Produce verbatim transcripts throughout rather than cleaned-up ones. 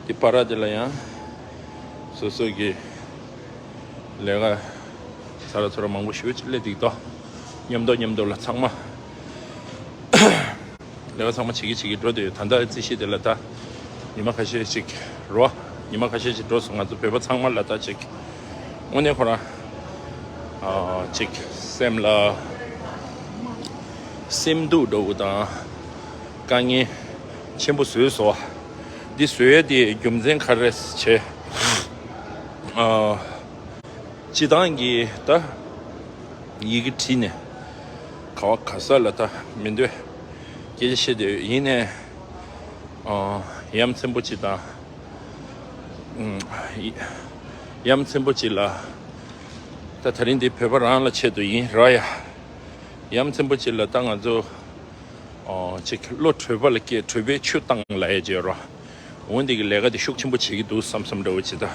དེ་བར་དེ་ལ་ཡང་སོ་སོ་གི་ལས་ཀ་ཚ་ར་ཚོ་ར་མང་པོ་ཞེ་པོ་ཅིག་སླེབས་འདུག་དོ། མཉམ་དུ་མཉམ་དུ་ལ་ཚང་མ་ལས་ཀ་ཚང་མ་བྱེད་ཀྱི་བྱེད་ཀྱི་འགྲོ་བསྡད་ཡོད། ད་ལྟ་རྩིས་གཞི་དེ་ལ་ད་ཉི་མ་ཁ་ཤས་ཅིག་རོ། ཉི་མ་ཁ་ཤས་ཅིག་འགྲོ་སོང་། ང་ཚོ་བོད་པ་ཚང་མ་ལ་ད་ཅིག་དངོས་གནས་ཁོ་རང་ཨ་ཅིག་སེམས་ལ་སེམས་སྡུག་འདྲ་བོ་དང་དཀའ་ངལ་ཆེན་པོ་བཟོས་སོང་། འདི་བཟོ་ཡས་དེ་རྒྱུ་མཚན་ག་རེ་རེད་བྱས། ཨ་སྤྱི་བཏང་གི་ད་ཡི་གེ་བྲིས་ནས་ག་བ་ག་ས་ལ་ད་མི་འདོད་སྐད་ཆ་བཤད་འདོད་ཡིན་ནས། ཨ་ཡ་མཚན་པོ་ཅིག་དང་། ཨུམ། ཡ་མཚན་པོ་ཅིག་ལ་ད་ད་རིང་འདི་བོད་པ་རང་ལ་ཆེད་དུ་ཡིན་ར་ཡ། ཡ་མཚན་པོ་ཅིག་ལ་ད་ང་ཚོ་ཨོ་ཅིག་བློ་གྲོས་པ་ལ་སྐྱེས་གྲོས་པའི་ཆུ་བཏང་ལ་ཡ་བརྗོད་རོ། འོན་ཏེ་གི་ལས་ཀ་དེ་ཤུགས་ཆེན་པོ་བྱེད་ཀྱི་འདུག་བསམ་བསམ་འདྲ་བོ་ཅིག་ད།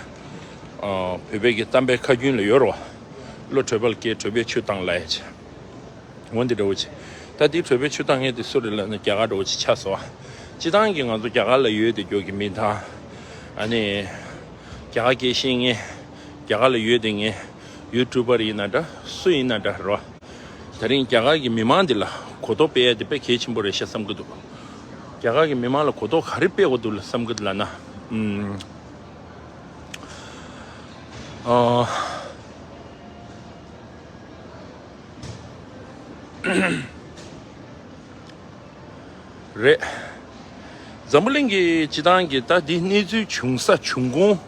ཨོ་བོད་པའི་གི་གཏམ་དཔེ་ཁ་རྒྱུན་ལ་ཡོད་རོ། བློ་གྲོས་པ་ལ་སྐྱེས་གྲོས་པའི་ཆུ་བཏང་ལ་ཡ་བརྗོད། འོན་ཏེ་འདྲ་བོ་ཅིག་ད་དེའི་གྲོས་པའི་ཆུ་བཏང་མཁན་དེ་སུ་རེད་ལབ་ན་རྒྱ་གར་འདྲ་བོ་ཅིག་ཆགས་སོང་། སྤྱི་བཏང་གི་ང་ཚོ་རྒྱ་གར་ལ་ཡོད་དེ་རྒྱུ་གི་མི་དང་། ཨ་ནི། རྒྱ་གར་སྐད་ཤེས་མཁན། རྒྱ་གར་ལ་ཡོད་དེ་མཁན་ཡུ་ཊུབ་པར་ཡིན་ན་འདྲ་སུ་ཡིན་ན་འདྲ་རོ། ད་རིང་རྒྱ་གར་གི་མི་མང་འདི་ལ་གོ་རྟོགས་སྤེལ་ཡ་དེ་དཔེ་གལ་ཆེན་པོ་རེད་ཤག་བསམ་གི་འདུག་རྒྱ་གར་གི་མི་མང་ལ་གོ་རྟོགས་ག་རེ་སྤེལ་དགོས་འདུག་ལ་བསམ་གི་འདུག་ལབ་ན། ཨུམ། ཨ། རེད། འཛམ་བུ་གླིང་གི་སྤྱི་བཏང་གི་ད་འདི་གནས་ཚུལ་བྱུང་ས་བྱུང་ཁུངས།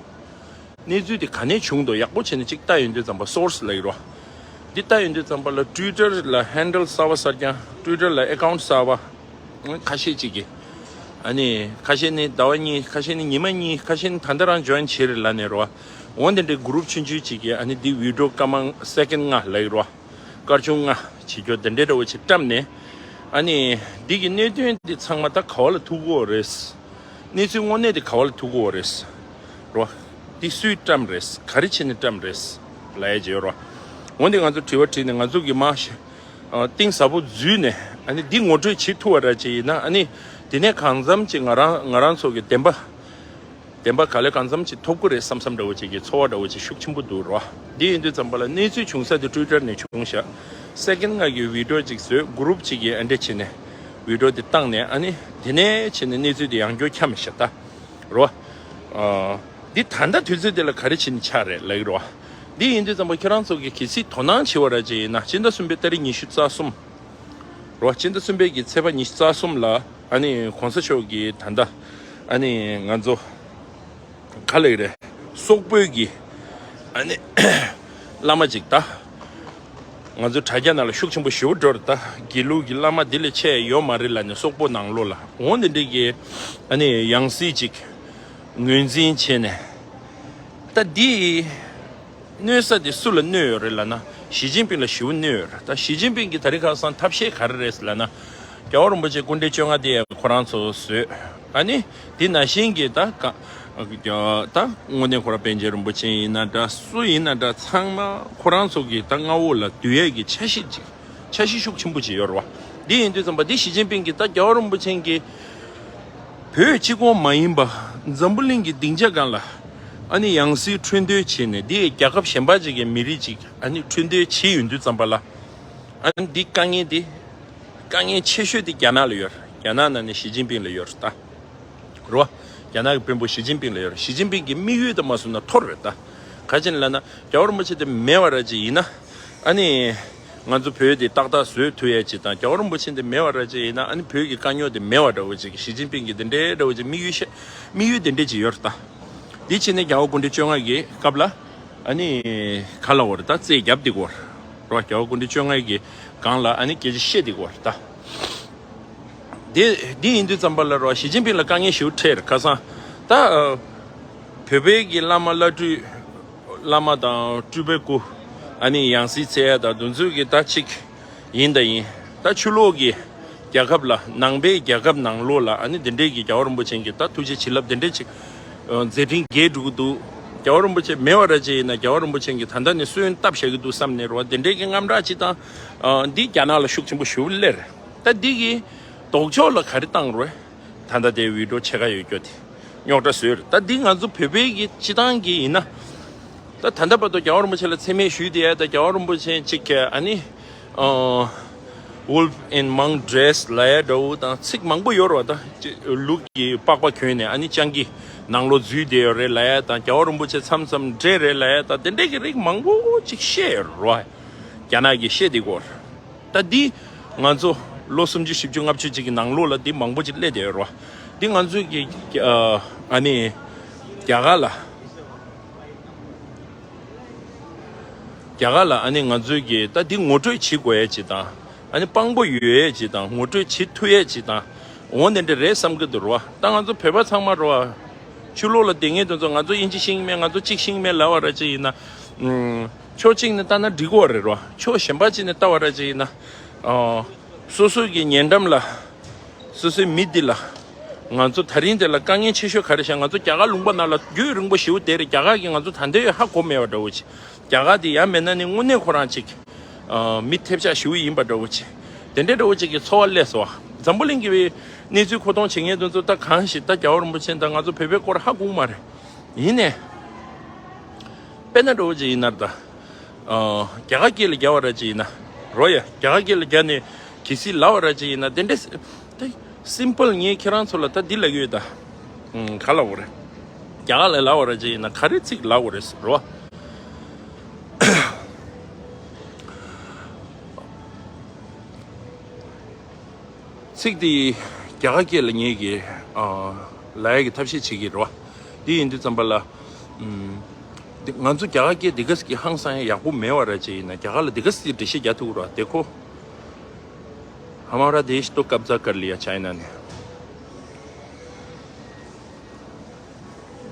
གནས་ཚུལ་དེ་ག་ནས་བྱུང་འདུག་ཡག་པོ་བྱས་ནས་ཅིག་ལྟ་ཡོང་དུས་ཙམ་པ་སོར་སི་ལབ་ཀྱི་རོ། འདི་ལྟ་ཡོང་དུས་ཙམ་པ་ལ་ཊུའི་ཊར་ལ་ཧན་ཌལ་གསར་པ་གསར་རྐྱང་། ཊུའི་ཊར་ལ་ཨེ་ཀའུན་ཊི་གསར་པ། ཁ་ཤས་ཅིག་གིས། ཨ་ནི་ཁ་ཤས་ནི་ཟླ་བ་གཉིས། ཁ་ཤས་ནི་ཉི་མ་གཉིས། ཁ་ཤས་ནི་ད་ལྟ་རང་ཇོ་ཡིན་བྱས་རེད་ལབ་ནས་རོ། འོ་དེ་འདྲའི་གུ་རུབ་ཆུང་ཆུང་ཅིག་གིས་ཨ་ནི་འདི་བི་ཌི་ཡོ་སྐར་མ་སེ་ཀེན་ལྔ་ལབ་ཀྱི་རོ། སྐར་ཆུང་ལྔ་བྱེད་རྒྱུ་དེ་འདྲའི་འདྲ་བོ་ཅིག་བཀྲམ་ནས། ཨ་ནི་འདི་གི་གནད་དོན་འདི་ཚང་མ་ད་ག་བ་ལ་ཐུག་གི་ཡོད་རེད། གནས་ཚུལ་དངོས་གནས་དེ་ག་བ་ལ་ཐུག་གི་ཡོད་རེད། རོ། འདི་སུས་བཀྲམ་རེད། ག་རེ་བྱས་ནས་བཀྲམ་རེད། ལབ་ཡ་ཅིག་ཡོད་རོ། འོན་ཏེ་ང་ཚོ་དྲི་བ་དྲིས་ནས་ང་ཚོ་གི་མ་ཤེས། ཨ་གཏིང་ཟབ་པོ་འཛུལ་ནས་ཨ་ནི་འདི་ངོ་སྤྲོད་བྱེད་ཐུབ་པ་ར་ཅིག་ཡིན་ན། ཨ་ནི་དེ་ནས་གང་འཚམ་ཅིག་ང་རང་ང་རང་ཚོ་གི་བདེན་པ། བདེན་པ་ག་ལེ་གང་འཚམ་ཅིག་ཐོབ་ཀྱི་རེད་བསམ་བསམ་འདྲ་བོ་ཅིག་གི་ཚོར་བ་འདྲ་བོ་ཅིག་ཤུགས་ཆེན་པོ་འདུག་རོ། འདི་ཡིན་དུས་ཙམ་པ་ལ་གནས་ཚུལ་བྱུང་ས་དེ་ཊུའི་ཊར་ནས་བྱུང་ཤག་སེ་ཀེན་ལྔ་གི་བི་ཌི་ཡོ་ཅིག་བཟོས། གུ་རུབ་ཅིག་གིས་ཨ་འདྲ་བྱས་ནས་བི་ཌི་ཡོ་དེ་བཏང་ནས། ཨ་ནི་དེ་ནས་བྱས་ནས་གནས་ཚུལ་དེ་ཡང་བསྐྱར་འཁྱམས་ཤག་ད། རོ། ཨ། འདི་ད་ལྟ་དུས་ཚོད་འདི་ལ་ག་རེ་བྱས་ནས་ཆགས་རེད་ལབ་ཀྱི་རོ། འདི་ཡིན་དུས་ཙམ་པ་ཁྱེད་རང་ཚོ་གིས་གལ་སྲིད་དོ་སྣང་བྱེད་པ་ར་ཅིག་ཡིན་ན། སྤྱི་ཟླ་གསུམ་པའི་ཏ་རིག་ཉི་ཤུ་རྩ་གསུམ། རོ། སྤྱི་ཟླ་གསུམ་པའི་གི་ཚེས་པ་ཉི་ཤུ་རྩ་གསུམ་ལ་ཨ་ནི་གོང་ས་མཆོག་གིས་ད་ལྟ་ཨ་ནི་ང་ཚོ་ག་ལབ་ཀྱི་རེད། སོག་པོའི་གི་ཨ་ནི་བླ་མ་ཅིག་ད། ང་ཚོ་དྲ་རྒྱ་ནང་ལ་ཤུགས་ཆེན་པོ་ཞེ་པོ་འགྲོ་རེད་ད། དགེ་ལུགས་ཀྱི་བླ་མ་འདི་ལས་ཆེ་ཡོད་མ་རེད་ལབ་ནས། སོག་པོ་ནང་ལོགས་ལ་འོ་འདི་འདྲའི་གི་ཨ་ནི་ཡང་སྲིད་ཅིག་ངོས་འཛིན་བྱས་ནས། ད་འདི་གནོད་ས་དེ་སུ་ལ་གནོད་ཡོད་རེད་ལབ་ན། ཞི་ཅིན་ཕིང་ལ་ཞེ་པོ་གནོད་ཡོད་རེད། ད་ཞི་ཅིན་ཕིང་གི་ད་རེས་ཁ་སང་ཐབས་ཤེས་ག་རེ་རེད་ལབ་ན། རྒྱལ་བ་རིན་པོ་ཆེ་སྐུ་ཕྲེང་བཅོ་ལྔ་དེ་ཁོ་རང་ཚོ་བཟོས། ཨ་ནི་དེ་ནང་བཞིན་གྱི་ད་ག་ད་དངོས་གནས་ཁོ་རང་པཎ་ཆེན་རིན་པོ་ཆེ་ཡིན་ན་འདྲ། སུ་ཡིན་ན་འདྲ། ཚང་མ་ཁོ་རང་ཚོ་གི་ད་མངའ་འོག་ལ་བསྡུ་ཡས་ཀྱི་འཆར་གཞི་ཅིག་འཆར་གཞི་ཤུགས་ཆེན་པོ་ཅིག་ཡོད་རེད་བ། འདི་ཡིན་དུས་ཙམ་པ་འདི་ཞི་ཅིན་ཕིང་གིས་ད་རྒྱལ་བ་རིན་པོ་ཆེ་གིས་བོད་གཅིག་པོ་མ་ཡིན་པ་འཛམ་བུ་གླིང་གི་སྡིངས་ཆ་སྒང་ལ་ཨ་ནི་ཡང་སྲིད་འཁྲུན་འདོན་བྱས་ནས། འདི་རྒྱལ་ཁབ་གཞན་པ་ཅིག་གི་མི་རིགས་ཅིག་ཨ་ནི་འཁྲུན་འདོན་བྱས་ཡོང་དུས་ཙམ་པ་ལ། ཨ་ནི་འདི་དཀའ་ངལ་འདི། དཀའ་ངལ་ཆེ་ཤོས་དེ་རྒྱ་ནག་ལ་ཡོད་རེད། རྒྱ་ནག་ནང་ནས་ཞི་ཅིན་ཕིང་ལ་ཡོད་རེད་ད། རོ། རྒྱ་ནག་གི་དཔོན་པོ་ཞི་ཅིན་ཕིང་ལ་ཡོད་རེད། ཞི་ཅིན་ཕིང་གི་དམིགས་ཡུལ་དེ་མ་བཟུང་ན་འཐོར་རེད་ད། ག་ཅི་ལབ་ན་རྒྱལ་བ་རིན་པོ་ཆེ་དེ་མེད་པ་ར་ཅིག་ཡིན་ན། ཨ་ནི་ང་ཚོ་བོད་དེ་ཏག་ཏག་བཟོས་ཐུབ་ཡ་ཅིག་དང་། རྒྱལ་བ་རིན་པོ་ཆེ་དེ་མེད་པ་ར་ཅིག་ཡིན་ན། ཨ་ནི་བོད་ཀྱི་དཀའ་རྙོག་དེ་མེད་པ་འདྲ་བོ་ཅིག་ཞི་ཅིན་ཕིང་གི་དེ་འདྲའི་འདྲ་བོ་ཅིག་དམིགས་ཡུལ་ཤ་དམིགས་ཡུལ་དེ་འདྲས་ཅིག་ཡོད་རེད་ད། འདི་བྱས་ནས་རྒྱལ་བ་སྐུ་ཕྲེང་བཅོ་ལྔ་གི་སྐབས་ལ་ཨ་ནི་ག་ལབ་དགོས་རེད་ད། རྩོད་རྒྱབ་བསྡད་ཀྱི་ཡོད་རེད། རོ། རྒྱལ་བ་སྐུ་ཕྲེང་བཅོ་ལྔ་གི་སྒང་ལ་ཨ་ནི་སྐད་ཆ་བཤད་བསྡད་ཀྱི་ཡོད་རེད་ད། དེ་དེ་ཡིན་དུས་ཙམ་པ་ལ་རོ། ཞི་ཅིན་ཕིང་ལ་དཀའ་ངལ་ཞེ་པོ་འཕྲད་རེད། ཁ་སང་ད་ཨ་བོད་པའི་གི་བླ་མ་བླ་སྤྲུལ། བླ་མ་དང་སྤྲུལ་པའི་སྐུ། ཨ་ནི་ཡང་སྲིད་འཚོལ་ཡ་དང་དེ་ཚོ་གི་ད་ཅིག་ཡིན་ད་ཡིན། ད་ཕྱི་ལོགས་ཀྱི་རྒྱལ་ཁབ་ལ། ནང་པའི་རྒྱལ་ཁབ་ནང་ལོགས་ལ་ཨ་ནི་དེ་འདྲས་ཀྱི་རྒྱལ་བ་རིན་པོ་ཆེ་གི་ད་ཐུགས་རྗེ་བྱིན་རླབས་དེ་འདྲས་ཅིག་ཨ་མཛད་འཕྲིན་རྒྱས་འགྲོ་གི་འདུག་རྒྱལ་བ་རིན་པོ་ཆེ་མེད་པ་ར་ཅིག་ཡིན་ན་རྒྱལ་བ་རིན་པོ་ཆེ་གིས་ད་ལྟ་ནས་སུན་བཏབ་བཞག་གི་འདུག་བསམ་ནས་རོ། དེ་འདྲས་ཀྱི་དངངས་སྐྲག་ཅིག་དང་། ཨ་འདི་རྒྱ་ནག་ལ་ཤུགས་ཆེན་པོ་ཞེ་པོ་སླེབས་རེད། ད་འདི་གི་ལྡོག་ཕྱོགས་ལ་ག་རེ་བཏང་རོ། ད་ལྟ་དེ་བི་ཌི་ཡོ་ཕྱེད་ཀ་ཡོད་རྒྱུ་དེ། རྙོག་དྲ་བཟོས་རེད། ད་འདི་ང་ཚོ་བོད་པའི་གི་སྤྱི་བཏང་གི་ཡིན་ན། ད་ད་ལྟ་བར་དུ་རྒྱལ་བ་རིན་པོ་ཆེ་ལ་མཚན་སྨད་ཞུས་བསྡད་ཡ། ད་རྒྱལ་བ་རིན་པོ་ཆེ་གཅིག་གི་ཨ་ནི་ཨ། Wolf in monk dress ལབ་ཡ་འདྲ་བོ་དང་ཚིག་མང་པོ་ཡོད་རེད་བ། ད་ལུགས་ཀྱི་པགས་པ་གྱོན་ནས་ཨ་ནི་སྤྱང་ཀི་ནང་ལོགས་འཛུལ་བསྡད་ཡོད་རེད་ལབ་ཡ་དང་། རྒྱལ་བ་རིན་པོ་ཆེ་མཚམས་མཚམས་བཀྲེས་རེད་ལབ་ཡ་དང་། དེ་འདྲས་ཀྱི་རིགས་མང་པོ་ཅིག་བཤད་ཡོད་རེད་བ། རྒྱ་ནག་གི་བཤད་དེ་སྐོར། ད་འདི་ང་ཚོ་ལོ་སུམ་ཅུ་བཞི་བཅུ་ལྔ་བཅུ་ཅིག་གི་ནང་ལོགས་ལ་འདི་མང་པོ་ཅིག་སླེབས་བསྡད་ཡོད་རེད་བ། འདི་ང་ཚོའི་གི་ཨ་ནི་རྒྱ་གར་ལ། རྒྱ་གར་ལ་ཨ་ནི་ང་ཚོའི་གི་ད་འདི་ངོ་སྤྲོད་བྱེད་དགོས་ཡས་ཅིག་དང་། ཨ་ནི་དཔང་པོ་ཡོད་ཡས་ཅིག་དང་། ངོ་སྤྲོད་བྱེད་ཐུབ་ཡས་ཅིག་དང་། འོ་དེ་འདྲ་རེད་བསམ་གི་འདུག་རེད་བ། ད་ང་ཚོ་བོད་པ་ཚང་མ་རེད་བ། ཕྱི་ལོགས་ལ་བསྡད་མཁན་དེ་ཚོ་ང་ཚོ་དབྱིན་ཇི་ཤེས་ཀྱི་མེད། ང་ཚོ་གཅིག་ཤེས་ཀྱི་མེད་ལབ་པ་ར་ཅིག་ཡིན་ན། ཨུམ། ཕྱོགས་གཅིག་ནས་ལྟ་ན་འགྲིག་གི་རེད་རོ། ཕྱོགས་གཞན་པ་གཅིག་ནས་ལྟ་བ་ར་ཅིག་ཡིན་ན། ཨོ། སོ་སོའི་གི་ཉེ་འགྲམ་ལ། སོ་སོའི་མི་འདི་ལ། ང་ཚོ་ད་རིང་དེ་ལ་དཀའ་ངལ་ཆེ་ཤོས་ག་རེ་ཤག་ང་ཚོ་རྒྱ་གར་ལུང་པ་ནང་ལ་རྒྱུན་རིང་པོ་ཞེ་པོ་བསྡད་རེད། རྒྱ་གར་གི་ང་ཚོ་ད་ལྟའི་ཧ་གོ་མེད་པ་འདྲ་བོ་ཅིག་རྒྱ་གར་དེ་ཡང་མེད་ན་ནི་དངོས་གནས་ཁོ་རང་ཅིག་ཨ། མི་ཐེབས་ཆག་ཞེ་པོ་ཡིན་པ་འདྲ་བོ་ཅིག་དེ་འདྲའི་འདྲ་བོ་ཅིག་གི་ཚོར་བ་སླེབས་སོང་བ། འཛམ་བུ་གླིང་གི་གནས་ཚུལ་མཁོ་གཏོང་བྱེད་མཁན་དེ་ཚོ་ད་གང་ཞིག་ད་རྒྱལ་བ་རིན་པོ་ཆེ་དང་ང་ཚོ་བོད་པའི་སྐོར་ཧ་གོ་གི་མ་རེད། ཡིན་ནའི། དཔེར་ན་འདྲ་བོ་ཅིག་ཡིན་ན་ད། ཨ། རྒྱ་གར་སྐད་ལ་རྒྱག་པ་ར་ཅིག་ཡིན་ན། རོ་ཡ། རྒྱ་གར་སྐད་ལ་རྒྱག་ནས་གལ་སྲིད་ལབ་པ་ར་ཅིག་ཡིན་ན། དེ་འདྲ་ད་སིམ་པལ་ངས་ཁྱེད་རང་ཚོ་ལ་ད་འདི་ལབ་ཀྱི་ཡོད་ད། ཨུམ། ག་ལབ་དགོས་རེད། རྒྱ་གར་ལ་ལབ་པ་ར་ཅིག་ཡིན་ན་ག་རེ་ཚིག་ལབ་དགོས་རེད་རོ། ཚིག་དེ་རྒྱ་གར་སྐད་ལ་ངེད་ཀྱིས་ཨ། ལབ་ཡག་གི་ཐབས་ཤེས་བྱེད་ཀྱི་རེད་བ། དེ་ཡིན་དུས་ཙམ་པ་ལ། ཨུམ། འདི་ང་ཚོ་རྒྱ་གར་སྐད་འདི་ག་ཟེ་གི་ཧང་སང་ཡག་པོ་མེད་པ་ར་ཅིག་ཡིན་ན། རྒྱ་གར་ལ་འདི་ག་ཟེ་འགྲེལ་བཤད་རྒྱག་ཐུབ་ཀྱི་རེད་བ། देखो, हमारा देश तो कब्जा कर लिया चाइना ने।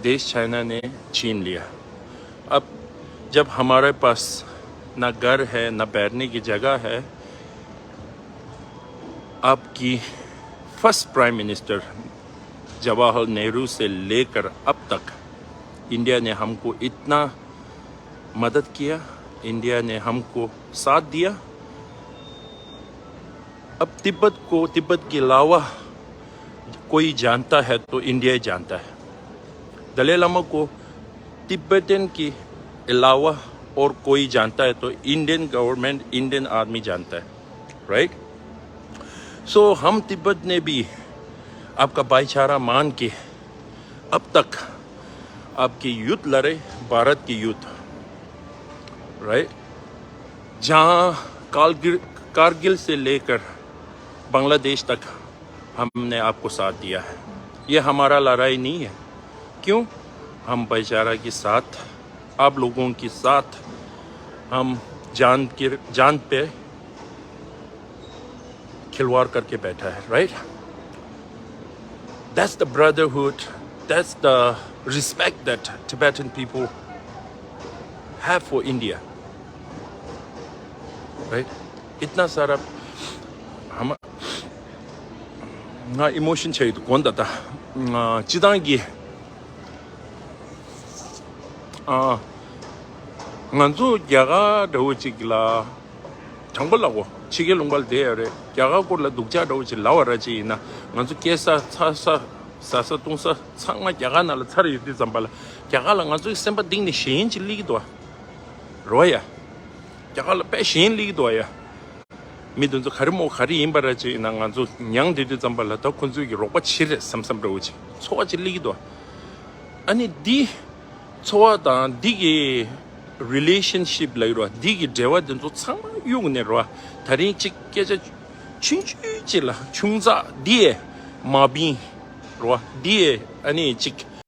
देश चाइना ने छीन लिया। अब जब हमारे पास ना घर है, ना बैठने की जगह है, आपकी फर्स्ट प्राइम मिनिस्टर जवाहरलाल नेहरू से लेकर अब तक इंडिया ने हमको इतना मदद किया, इंडिया ने हमको साथ दिया। अब तिब्बत को, तिब्बत के अलावा कोई जानता है तो इंडिया ही जानता है। दलाई लामा को तिब्बतन के अलावा और कोई जानता है तो इंडियन गवर्नमेंट, इंडियन आर्मी जानता है, राइट? सो हम तिब्बत ने भी आपका भाईचारा मान के अब तक आपके यूथ लड़े, भारत के यूथ, राइट? जहाँ कारगिल, कारगिल से लेकर बांग्लादेश तक हमने आपको साथ दिया है। ये हमारा लड़ाई नहीं है। क्यों? हम भाईचारा के साथ, आप लोगों के साथ हम जान के, जान पे खिलवाड़ करके बैठा है, right? That's the brotherhood, that's the respect that Tibetan people have for India, right? इतना सारा हम ང་ཨི་མོ་ཤན་ཆགས་ཡོད་དགོངས་དག་ད། ང་སྤྱི་བཏང་གི་ཨ། ང་ཚོ་རྒྱ་གར་འདྲ་བོ་ཅིག་ལ། དྲང་པོ་ལབ་གོ། ཕྱི་རྒྱལ་ལུང་པ་ལ་བསྡད་ཡོད་རེད། རྒྱ་གར་སྐོར་ལ་སྡུག་ཅག་འདྲ་བོ་ཅིག་ལབ་པ་ར་ཅིག་ཡིན་ན། ང་ཚོ་སྐྱེ་ས་འཚར་ས། ཟ་ས་འཐུང་ས་ཚང་མ་རྒྱ་གར་ནང་ལ་ཚར་ཡོད་དུས་ཙམ་པ་ལ། རྒྱ་གར་ལ་ང་ཚོའི་སེམས་པ་གཏིང་ནས་ཞེན་ཅིག་སླེབས་ཀྱི་འདུག་ཨ། རོ་ཡ། རྒྱ་གར་ལ་དཔེ་ཞེན་སླེབས་ཀྱི་འདུག་ཨ་ཡ། མི་དེ་ཚོ་ག་རེ་མོ་ག་རེ་ཡིན་པ་ར་ཅིག་ཡིན་ན། ང་ཚོ་མྱངས་བསྡད་དུས་ཙམ་པ་ལ་ད་ཁོ་ཚོས་ཀྱི་རོགས་པ་བྱེད་རེད་བསམ་བསམ་འདྲ་བོ་ཅིག་ཚོར་བ་ཅིག་སླེབས་ཀྱི་འདུག་ཨ་ནི་འདི་ཚོར་བ་དང་འདི་གི་རི་ལེ་ཤན་ཤིབ་ལབ་ཀྱི་རེད་བ། འདི་གི་འབྲེལ་བ་དེ་ཚོ་ཚང་མ་གཡུག་ནས་རེད་བ། ད་རིང་ཅིག་སྐད་ཆ་ཆུང་ཆུང་ཅིག་ལ་ཆུང་ཙག་འདི་ཡས་མ་བིང་རེད་བ། འདི་ཡས་ཨ་ནི་ཅིག་